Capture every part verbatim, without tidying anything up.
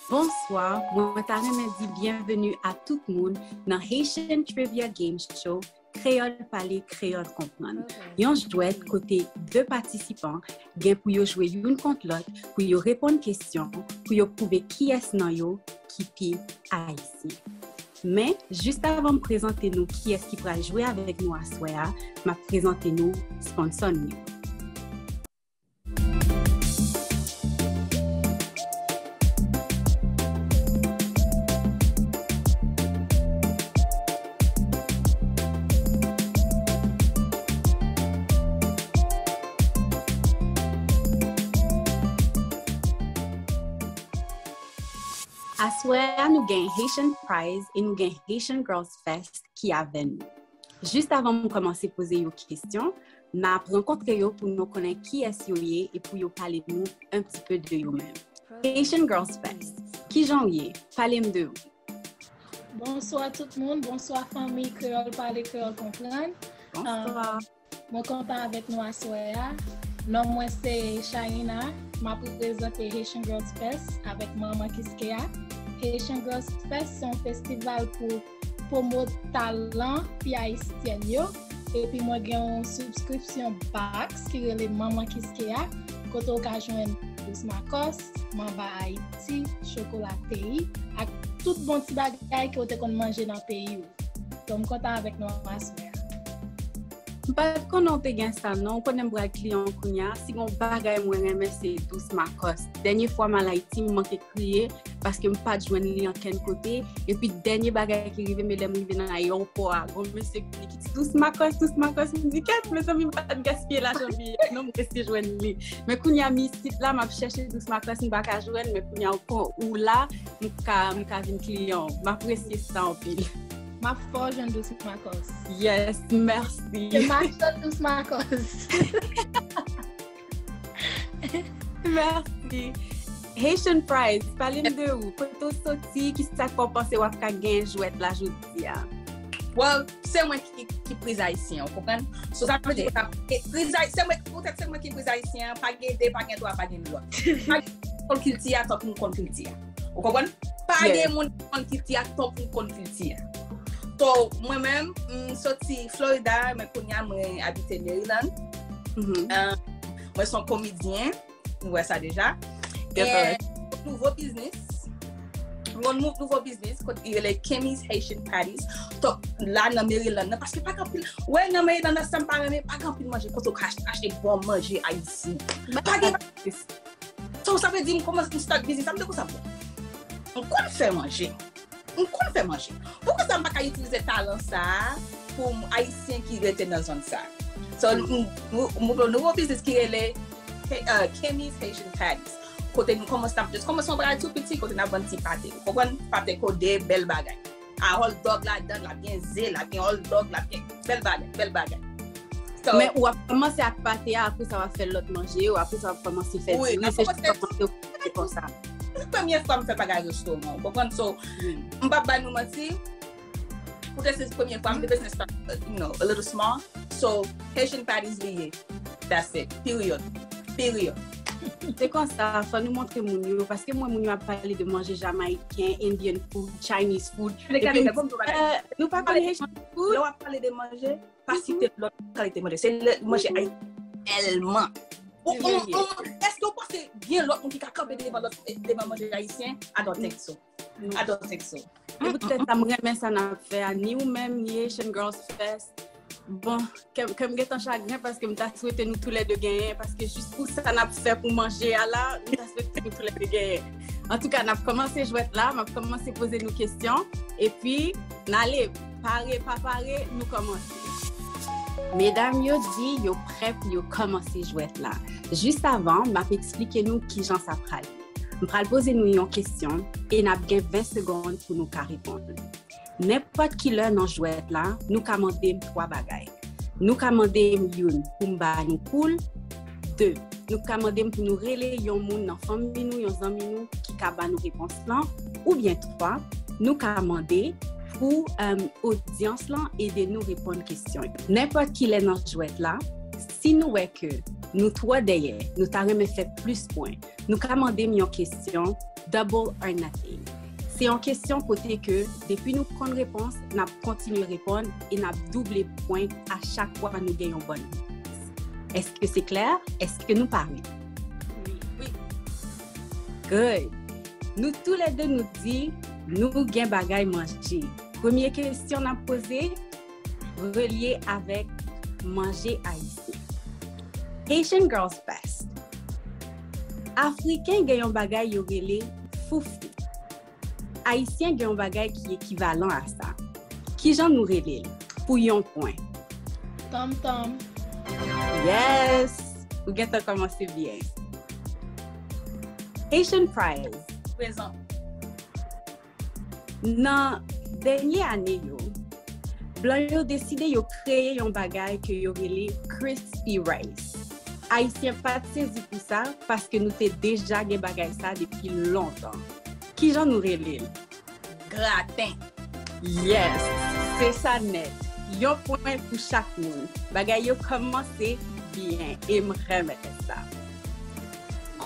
Bonswa, mwen ta renmen di byenveni a tout moun nan Haitian Trivia Game Show, Kreyòl Pale, Kreyòl Konprann. Yon jwèt kote de patisipan gen pou yo jwe youn kont lòt, pou yo reponn kesyon, pou yo pwouve kiyès nan yo ki pi ayisyen. Men, jis avan m prezante nou kiyès ki pral jwe avèk nou aswè a, m ap prezante nou sponsò nou yo. Aswè a, nou gen Haitian Prize e nou gen Haitian Girls Fest ki avè nou. Jis avan m kòmanse poze yo kesyon, n ap rankontre yo pou nou konnen kiyès yo ye e pou yo pale nou un petit peu de yo menm. Haitian Girls Fest, kijan w ye? Pale m de ou. Bonswa tout moun, bonswa fanmi Kreyòl Pale, Kreyòl Konprann. Bonswa. Mwen kontan avèk nou aswè a. Non mwen se Shaina. M ap reprezante Haitian Girls Fest avèk Manman Kiskeya. Haitian Girls Fest se yon festival pou pwomot talan fi ayisyèn yo. Epi mwen gen yon subscription box ki rele Manman Kiskeya, kote w ka jwenn dous makòs, manba Ayiti, chokola peyi, ak tout bon ti bagay ke w te konn manje nan peyi w. Donk, m kontan avèk nou aswè a. M pa t konnen w te gen sa non. Ou konnen m pral kliyan w kounye a. Si gen yon bagay mwen renmen, se dous makòs. Dènye fwa m al Ayiti, m manke kriye paske m pa t jwenn li ankenn kote. Epi dènye bagay ki rive m, e lè m rive nan ayewopò a, gon mesye ki di dous makòs, dous makòs. M di kèt, mezanmi, m pa t gaspiye lajan biyè non, m resi jwenn li. Men kounye a m isit la, m ap chèche dous makòs, m pa ka jwenn, men kounye a ou la, m ka, m ka vin kliyan w. M apresye sa anpil. M ap fè w jwenn dous makòs. Yes, mèsi. E m ap jwenn dous makòs. Mèsi. Haitian Prize, pale m de ou. Kote w soti, kisa k fè w panse w ap ka gen jwèt la jodi a? Well, se mwen ki, ki priz ayisyen, ou konprann? So, sa vle di, priz ayisyen, se mwen, poutèt se mwen ki priz ayisyen, pa gen de, pa gen twa, pa gen lòt. Pa gen konn kilti a, tankou m konn kilti a. Ou konprann? Pa gen moun ki konn kilti a, tankou m konn kilti a. So, mwen menm, m soti Florida, men kounye a mwen abite Maryland. Mwen se yon komedyen, nou wè sa deja. E nouvo biznis, yon nou- nouvo biznis, kote li rele Kimmy's Haitian Patties. Tok, la nan Maryland nan, paske pa gen anpil, wè nan Maryland nan, sa m pa renmen, pa gen anpil manje, kote w ka achte bon manje ayisyen. Pa gen. So, sa vle di, m kòmanse, m start biznis, sa m te konsa, bon. M konn fè manje. M konn fè manje. Poukisa m pa ka itilize talan sa a pou ayisyen ki rete nan zòn sa a? So, m, m, m ouvri yon nouvo biznis ki rele uh, Kimmy's Haitian Patties. Kote nou kòmanse, n ap just kòmanse yon bagay tou piti, kote n ap vann ti pate. Ou konprann? Pate kode, bèl bagay. A hot dog ladan, l ap gen ze, l ap gen hot dog, l ap gen bèl bagay, bèl bagay. So, Men w ap kòmanse ak pate a, apre sa w ap fè lòt manje yo, apre sa w ap kòmanse fè diri, se jis kòmanse konsa. Se premye fwa m fè bagay restoran, ou konprann? So, m p ap bay nou manti, poutèt se premye fwa, m te bezwen start, you know, a little small. So, Haitian Patties li ye. That's it. Period. Period. Se konsa, fò nou montre moun yo, paske mwen moun yo ap pale de manje jamayiken, Indian food, Chinese food. Epi m di, euh, nou pa konn Haitian food? Lè w ap pale de manje, pa site lòt kalite manje. Se lè manje ayisyen tèlman. Ou, ou, ou, èske w panse gen lòt moun ki ka kanpe devan lòt, devan manje ayisyen? I don't think so. I don't think so. E poutèt sa, m renmen sa n ap fè a, ni ou menm, ni Haitian Girls Fest. Bon, kè m, kè m gentan chagren paske m ta swete nou toulède genyen, paske jis pou sa n ap fè pou manje a la, m ta swete nou toulède genyen. Antouka, n ap kòmanse jwèt la, m ap kòmanse poze nou kesyon, epi n ale, pare, pa pare, nou kòmanse. Medam yo di yo prè pou yo kòmanse jwèt la. Jis avan, m ap eksplike nou kijan sa prale. M pral poze nou yon kesyon e n ap gen ven segonn pou nou ka reponn. Nenpòt ki lè nan jwèt la, nou ka mande m twa bagay. Nou ka mande m youn pou m ba nou kou l, de, nou ka mande m pou nou rele yon moun nan fanmi nou, yon zanmi nou ki ka ba nou repons lan, oubyen twa, nou ka mande pou, um, odyans lan ede nou reponn kesyon yo. Nenpòt ki lè nan jwèt la, si nou wè ke Nou twò dèyè, nou ta renmen fè plis pwen. Nou ka mande m yon kesyon, double or nothing. Se yon kesyon kote ke depi nou konn repons, n ap kontinye reponn e n ap double pwen a chak fwa nou gen yon bòn repons. Èske se klè? Èske nou pare? Wi. Good. Nou toulède nou di nou gen bagay manje. Premye kesyon n ap poze relye avèk manje ayisyen. Haitian Girls Fest. Afriken gen yon bagay yo rele foufou. Ayisyen gen yon bagay ki ekivalan a sa. Kijan nou rele l? Pou yon pwen. Tom tom. Yes! Ou gentan kòmanse byen. Haitian Pride. Prezan. Nan dènye ane yo, blan yo deside yo kreye yon bagay ke yo rele crispy rice. Ayisyen pa t sezi pou sa, paske nou te deja gen bagay sa depi lontan. Kijan nou rele l? Graten. Yes, se sa nèt. Yon pwen pou chak moun. Bagay yo kòmanse byen e m renmen sa.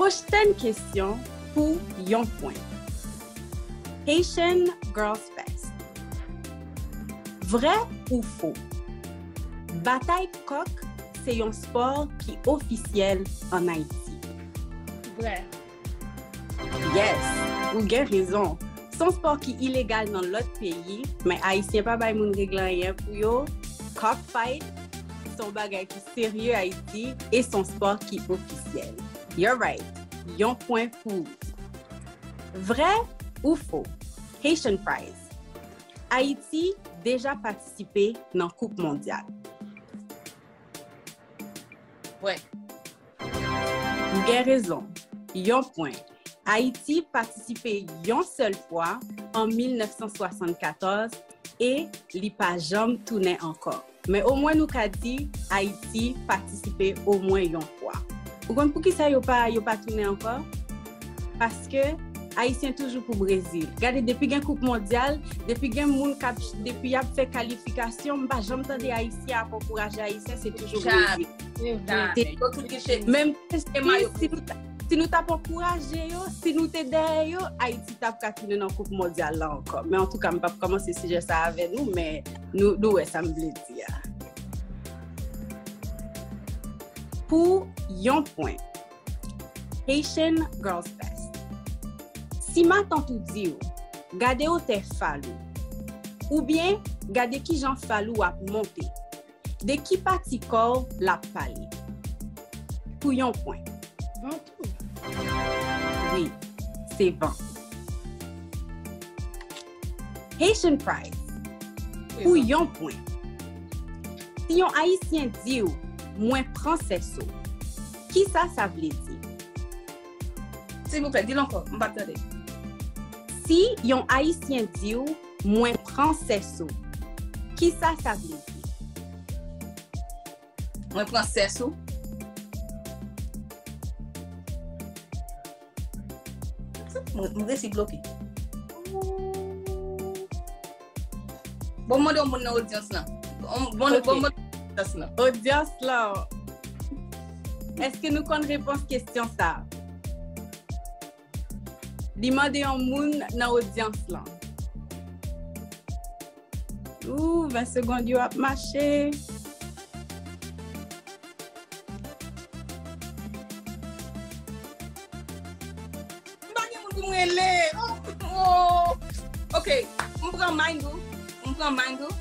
Pwochèn kesyon pou yon pwen. Haitian Girls Fest. Vrè ou fo? Batay kòk se yon spò ki ofisyèl ann Ayiti. Vrè. Yes, ou gen rezon. Se yon spò ki ilegal nan lòt peyi, men Ayisyen pa bay moun regle anyen pou yo. Cockfight, se yon bagay ki serye Ayiti e se yon spò ki ofisyèl. You're right. Yon pwen pou ou. Vrè ou fo? Haitian Pride. Ayiti deja patisipe nan Koup Mondyal. Vrè. Ou gen rezon. Yon pwen. Ayiti patisipe yon sèl fwa an mil nèf san swasannkatòz e li pa janm tounen ankò. Men omwen nou ka di Ayiti patisipe omwen yon fwa. Ou konn poukisa yo pa, yo pa tounen ankò? Paske Ayisyen toujou pou Brezil. Gade, depi gen Koup Mondyal, depi gen moun k ap, depi y ap fè kalifikasyon, m pa janm tande Ayisyen ap ankouraje Ayisyen, se toujou Brezil. Jamè. Yo toujou kite menm si, si nou t ap ankouraje yo, si nou te dèyè yo, Ayiti t ap ka tounen nan Koup Mondyal la ankò. Men antouka, m p ap kòmanse sijè sa avè nou, men nou, nou wè sa m vle di a. Pou yon pwen. Haitian Girls Fest. Si matant ou di w, gade wotè fal ou, oubyen gade kijan fal ou ap monte, de ki pati kò w l ap pale? Pou yon pwen. Vant ou? Wi, se vant. Haitian Pride. Pou yon pwen. Si yon Ayisyen di w, mwen pran sèso, kisa sa vle di? Silvouplè, di l ankò, m pa t tande. Si yon Ayisyen di w, mwen pran sèso, kisa sa vle di? Mwen pran sèso. Mwen, mwen resi bloke. Bon, m mande yon moun nan odyans lan. Bon, bon, ok. Bon, m mande odyans lan. Odyans lan. Èske nou konn repons kesyon sa a? Li mande yon moun nan odyans lan. Ooh, ven segonn yo ap mache. M pa gen moun pou m rele. Oh, oh. Ok, m pran mind ou. M pran mind ou.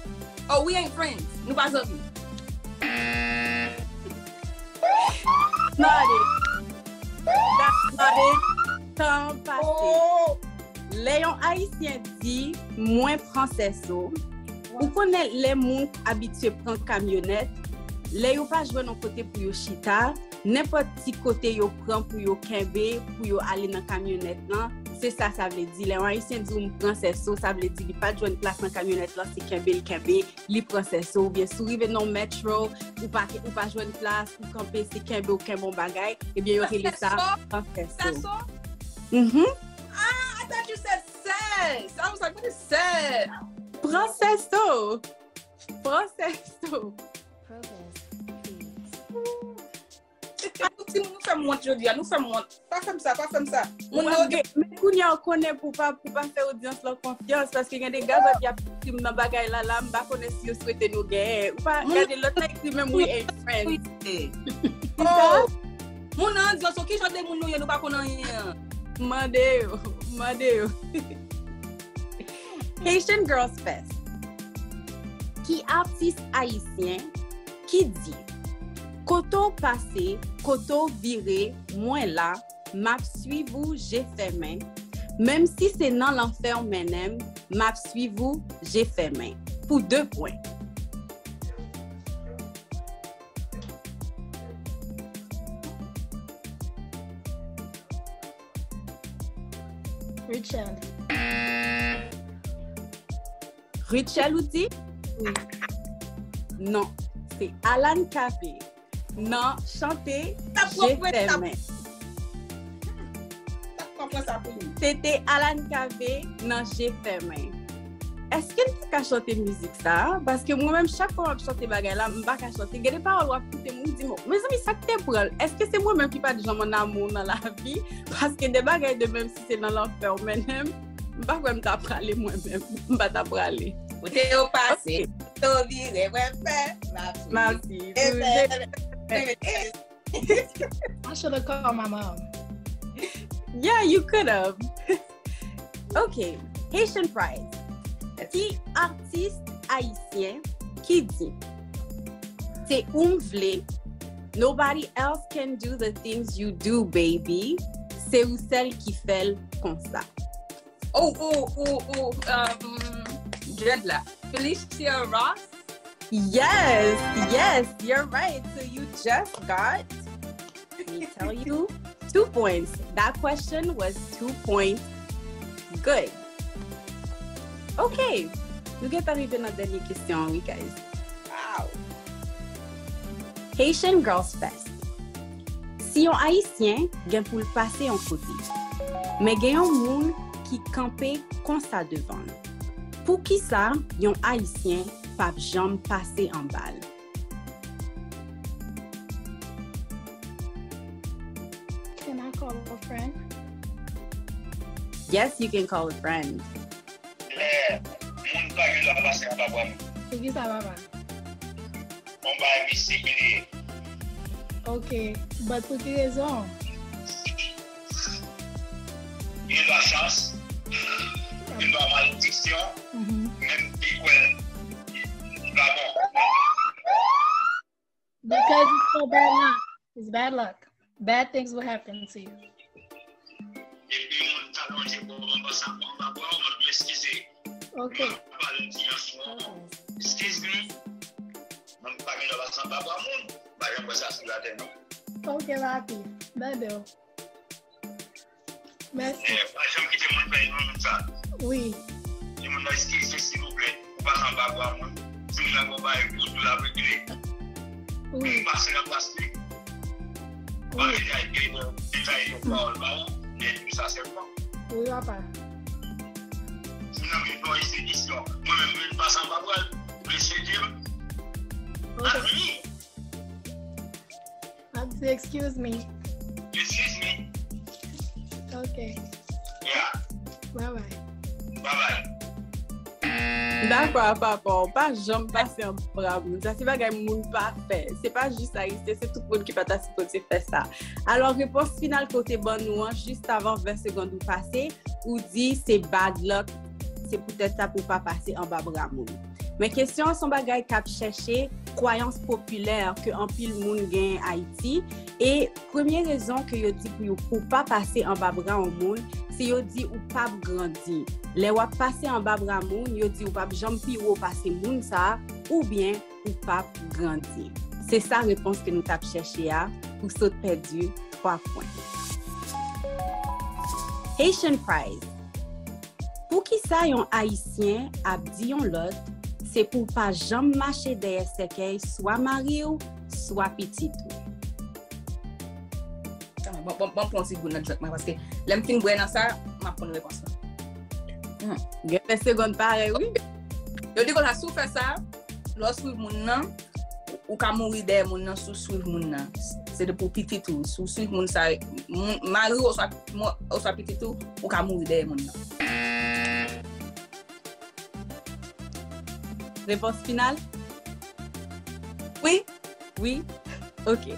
Oh, we ain't friends. Nou pa zanmi. That's not it. That's not it. Tan pase. Oh. Lè yon Ayisyen di, mwen pran sèso, ou konnen lè moun abitye pran kamyonèt, lè yo pa jwenn yon kote pou yo chita, nenpòt ti kote yo pran pou yo kenbe, pou yo ale nan kamyonèt lan, se sa sa vle di. Lè yon Ayisyen di w m pran sèso, sa vle di li pa t jwenn plas nan kamyonèt lan, se kenbe l kenbe, li pran sèso, oubyen si w rive nan yon metro, ou pa, ou pa jwenn plas, ou kanpe, se kenbe w kenbe yon bagay, ebyen yo rele sa pran sèso. Sèso? Mhm. Ah, I thought you said sèso. I was like, what is sèso? Pran sèso. Pran sèso. Progress, please. Timoun, nou fè m wont jodi a, nou fè m wont. Pa fè m sa, pa fè m sa. Moun yo gen. Men kounye a, ou konnen pou pa, pou pa fè odyans lan konfyans, paske gen de gazòt y ap ekri m nan bagay la, la, m pa konnen si yo swete nou genyen. Ou pa gade lòt la ekri menm, "We ain't friends." Oh! Moun nan di yo, "So ki jan de moun nou ye, nou pa konn anyen an?" Mande yo, mande yo. Haitian Girls Fest. Ki atis ayisyen ki di, "Kote w pase, kote w vire, mwen la, m ap swiv ou je fèmen. Menm si se nan lanfè w mennen m, m ap swiv ou je fèmen." Pou de pwen. Rutshelle. Rutshelle, ou di? Wi. Non, se Alan Cavé nan chante Je fèmen. T ap pran sa pou li. Se te Alan Cavé nan Je fèmen. Èske n te ka chante mizik sa a? Paske mwen menm, chak fwa w ap chante bagay la, m pa ka chante. Gen de pawòl w ap koute m, ou di, "Bon, mezanmi, sa k te pran l? Èske se mwen menm ki pa t janm an amour nan lavi?" Paske de bagay de menm si se nan lanfè w mennen m, m pa kwè m ta prale mwen menm. M pa ta prale. Kote w pase, kote w vire, mwen fè, m ap swiv. M ap swiv. I should have called my mom. Yeah, you could have. Ok, Haitian Pride. Ki atis ayisyen ki di, "Se ou m vle, nobody else can do the things you do, baby. Se ou sèl ki fè l konsa." Oh, oh, oh, oh, um, Dread la. Felicia Ross. Yes, yes, you're right. So you just got, let me tell you, two points. That question was two points. Good. Ok. Nou gentan rive nan dènye kesyon an, wi, guys. Wow. Haitian Girls Fest. Si yon Ayisyen gen pou l pase yon kote, men gen yon moun ki kanpe konsa devan l, poukisa yon Ayisyen p ap janm pase anba l? Can I call a friend? Yes, you can call a friend. Lè moun pa gen dwa pase anba bra moun. Poukisa, papa? Yon bagay mistik li ye. Ok, but pou ki rezon? Li gen dwa chans, li gen dwa malediksyon, mhm, menm li kwè li pa bon. Because it's so bad luck. It's bad luck. Bad things will happen to you. Epi moun ta lonje bò anba sa, anba bra w, mwen eskize. Ok. Mwen pa pale di an sou an. Excuse me. Mwen pa gen dwa pase anba bra moun. Pa janm wè sa sou latè, non. Ok, papi. Mande w. Mèsi. Eh, pa janm kite moun fè yon moun sa. Wi. Di moun nan, "Eskize, silvouplè, ou pase anba bra moun." Si moun nan gon bagay pou ou, l ap regle. Wi. Moun pase nan plas li. Wi. Pa vin ay gen detay yo pawòl ba ou, men di sa sèlman. Wi, papa. Si moun nan vin fè yon enstitisyon, mwen menm, mwen pase anba bra l, pou l eseye di m. Ok. Not me. Ap di, "Excuse me." Excuse me. Ok. Yeah. Bye bye. Bye bye. Dakò, papa, w pa janm pase anba bra moun. Sa se bagay moun pa fè. Se pa jis Ayisyen, se tout moun ki pa ta sipoze fè sa. Alò, repons final ke w te ban nou an, jis avan ven segonn ou pase, ou di se bad luck, se poutèt sa pou w pa pase anba bra moun. Men kesyon an se yon bagay k ap chèche kwayans popilè ke anpil moun genyen Ayiti. E premye rezon ke yo di pou yo, pou pa pase anba bra yon moun, se yo di ou p ap grandi. Lè w ap pase anba bra moun, yo di ou p ap janm pi wo pase moun sa a, oubyen ou p ap grandi. Se sa repons ke nou t ap chèche a, pou sot pèdi twa pwen. Haitian Pride. Poukisa yon Ayisyen ap di yon lòt, se pou w pa janm mache dèyè sèkèy swa mari w, swa pitit ou? Bon, bon, bon, pran yon ti gout nan djwèt mwen, paske lè m fin bwè nan sa, m ap konn repons lan. Hmm. Gen ven segonn parèy, wi. Yo di konsa, si w fè sa, lè w swiv moun nan, ou ka mouri dèyè moun nan, si w swiv moun nan. Se depi w pitit ou, si w swiv moun sa, moun, mari w oswa, oswa pitit ou, ou ka mouri dèyè moun nan. Repons final? Wi. Wi? Ok.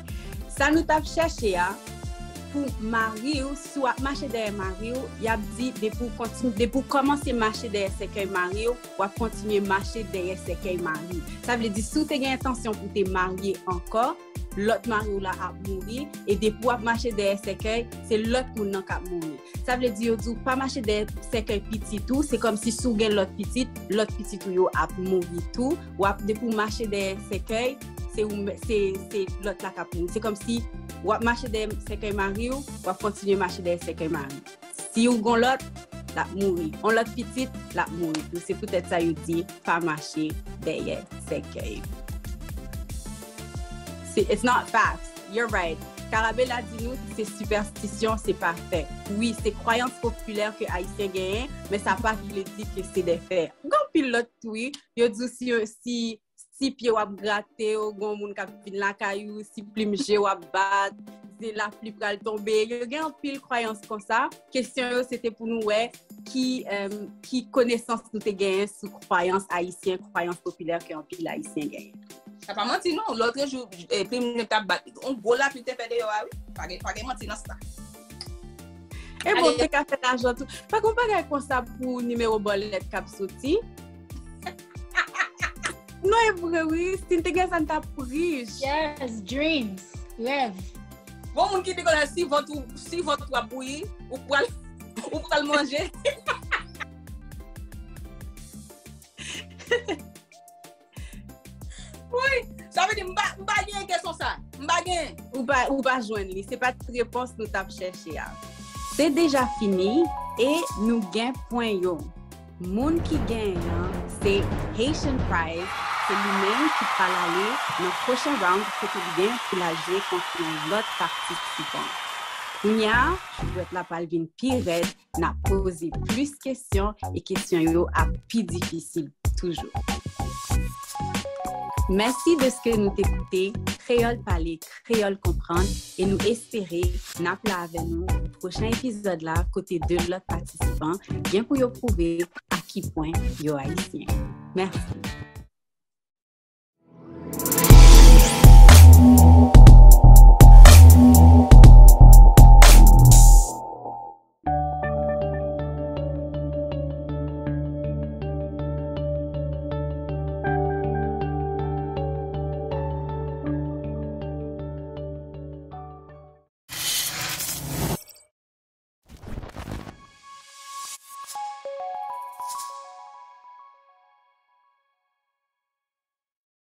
Sa nou t ap chèche a, pou mari w, si w ap mache dèyè mari w, y ap di depi w kontinye, depi w kòmanse mache dèyè sèkèy mari w, w ap kontinye mache dèyè sèkèy mari w. Sa vle di, si w te gen entansyon pou w te marye ankò, lòt mari w la ap mouri, e depi w ap mache dèyè sèkèy, se lòt moun nan k ap mouri. Sa vle di, yo di w pa mache dèyè sèkèy pitit ou, se kòmsi si w gen lòt pitit, lòt pitit ou yo ap mouri tou. W ap, depi w mache dèyè sèkèy, se ou, se, se lòt la k ap mouri. Se kòmsi w ap mache dèyè sèkèy mari w, w ap kontinye mache dèyè sèkèy mari w. Si w gon lòt, l ap mouri. On lòt pitit, l ap mouri tou. Se poutèt sa yo di, pa mache dèyè sèkèy. Se, it's not facts. You're right. Karabela di nou se sipèstisyon, se pa fè. Wi, se kwayans popilè ke Ayisyen genyen, men sa pa vle di ke se de fè. Gen anpil lòt tou, wi. Yo di w si, si, si pye w ap grate w, gon moun k ap vin lakay ou, si plim je w ap bat, se lapli pral tonbe. Yo gen anpil kwayans konsa. Kesyon yo, se te pou nou wè ki, em, ki konesans nou te genyen sou kwayans ayisyen, kwayans popilè ke anpil Ayisyen genyen. Sa pa manti non, lòtrejou, eh, plim je t ap bat, yon gwo lapli te fè deyò a, wi. Pa gen, pa gen manti nan sa. E bon, te ka fè lajan tou. Pa gen bagay konsa pou nimewo bòlèt k ap soti. Non, e vre, wi. Si n te gen sa, n t ap rich. Yes, dreams, rèv. Bon, moun ki di konsa, si vant ou, si vant ou ap bouyi, ou pral, ou pral manje. Wi, sa vle di m pa, m pa gen kesyon sa. M pa gen. Ou pa, ou pa jwenn li. Se pa t repons nou t ap chèche a. Se deja fini e nou gen pwen yo. Moun ki genyen an se Haitian Prize, se li menm ki pral ale nan pwochen round kote li gen pou l al jwe kont yon lòt patisipan. Kounye a, jwèt la pral vin pi rèd, n ap poze plis kesyon e kesyon yo ap pi difisil toujou. Mèsi dèske nou te koute Kreyòl Pale, Kreyòl Konprann e nou espere n ap la avè nou pou pwochen epizòd la kote de lòt patisipan gen pou yo pwouve a ki pwen yo ayisyen. Mèsi.